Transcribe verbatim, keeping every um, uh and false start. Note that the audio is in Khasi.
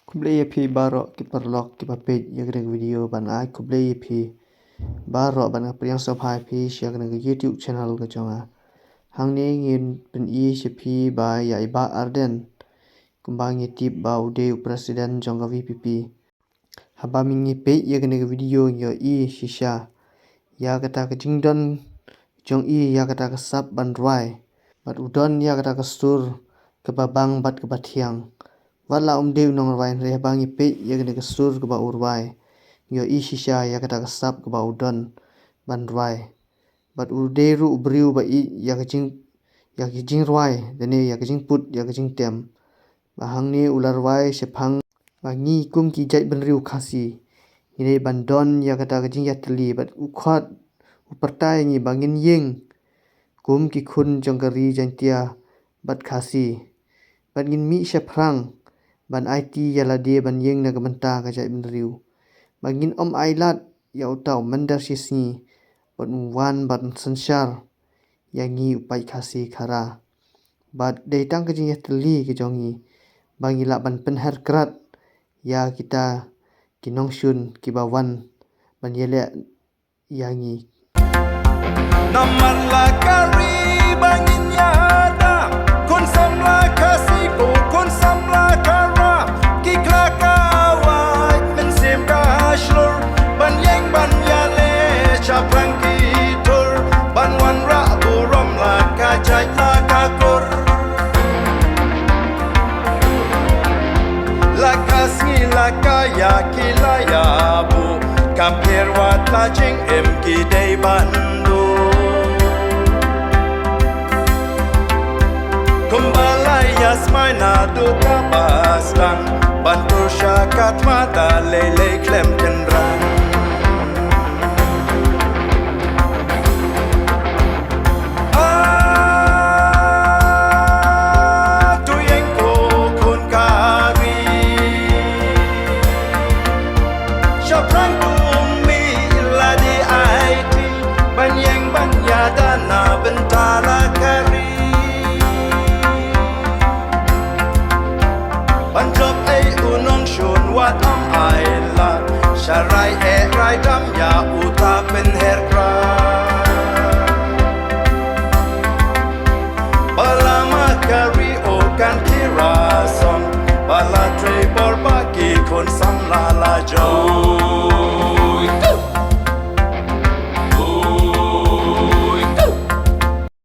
Khublei ïa phi baroh ki paralok kiba peit ïa kane ka video, ban ai khublei ïa phi baroh, ban ïa pdiang sngewbha ïa phi sha kane ka YouTube channel ka jong nga. Hangne ngin pyni sha phi ba ïa i Bah Ardent, kumba ngi tip ba u dei u president jong ka VPP. Haba ngi peit ïa kane ka video ngi ïohi shisha ïa kata ka jingdon jong i ïa kata ka sap ban rwai, bad u don ïa kata ka sur kaba bang bad kaba thiang. Wat la um dei u nongrwai, hynrei haba ngi peit ïa kane ka sur kaba u rwai, ngi ïohi shisha ïa kata ka sap kaba u don ban rwai. Bad u dei ruh u briew ba ïeit ïa ka jing, ïa ka jingrwai, lane ïa ka jingput ïa ka jingtem. Ba hangne u la rwai shaphang ba ngi kum ki jaitbynriew Khasi ngi dei ban don ïa kata ka jingïatylli, bad u khot, u pyrta ïa ngi ba ngin ïeng kum ki khun jong ka ri Jaiñtia bad Khasi, bad ngin mih shaphrang ban aiti ïa lade ban ïeng na ka bynta ka jaitbynriew. Ba ngin ym ailad ïa uta u mynder shisngi ban wan ban synshar ïa ngi u paid Khasi Khara. Bad dei tang ka jingïatylli ka jong ngi ba ngi lah ban pynher krad ïa kita ki nongshun kiba wan ban ïaleh ïa ngi. Namar la ka ri ba ngin ïada, khun samla Khasi ko khun samla Khara, ki kla ka wai mynsiem ka shlur, ban ïeng ban ïaleh shaphrang ki tur, ban wanrah burom la ka jait la ka kur. La ka sngi la ka ïa ki la ïa buh, kam pher wat la jingim ki dei ban duh. Kumba la ïa smai naduh kaba sdang, ban tur sha ka thma da lei lei khlem kynrang.